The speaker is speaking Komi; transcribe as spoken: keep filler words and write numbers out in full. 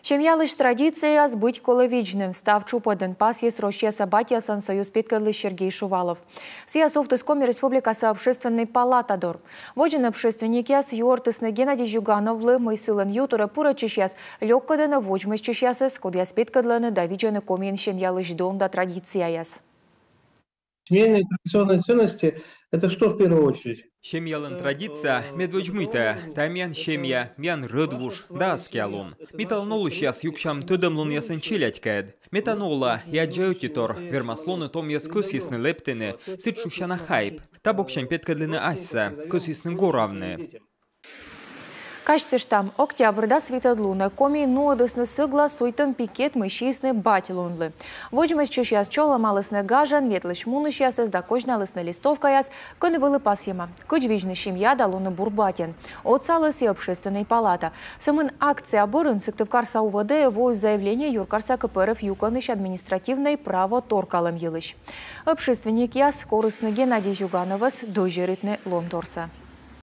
Семьялысь традицияяс быть колӧ видзны. Став тшупӧдын пасйис Россияса батьяслӧн союз петкӧдлысь Сергей Шувалов. Сійӧ сувтіс Коми Республикаса Общественнӧй палата дор. Водзын общественникъяс юӧртісны Геннадий Зюгановлы, мый сылӧн ю турӧ пырӧдчысьяс лёккӧдӧны водзмӧстчысьясӧс, кодъяс петкӧдлӧны да видзӧны Комиын семьялысь дом да традицияяс. Семейные традиционные ценности — это что в первую очередь? Семьялӧн традиция — медводз мыйтӧ. Тайӧ миян семья, миян рӧдвуж да аскиа лун. Ми талун олысьяс юксям тӧдӧмлунъясӧн челядькӧд. Ме тані ола и аддза ӧтитор. Вермас лоны том, йӧз кӧсйисны лэптыны, сідз шусяна хайп. Та боксянь петкӧдлыны асьсӧ, кӧсйисны горавны. Казьтыштам, октябрь дас витӧд лунӧ Комиын нуӧдісны сӧглас суйтӧм пикет, мый сиисны бать лунлы. Водзмӧстчысьяс чолӧмалісны гажан, ветлысь-мунысьясӧс да козьналісны листовкаяс, кӧні вӧлі пасйӧма, кыдз видзны семья да лоны бур батьӧн. Отсаліс и Общественнӧй палата. Сӧмын акция бӧрын Сыктывкарса УВД-ӧ воис заявление юркарса КПРФ юкӧнысь административнӧй право торкалӧм йылысь. Общественникъяс корисны Геннадий Зюгановӧс дӧзьӧритны лоӧмторсӧ.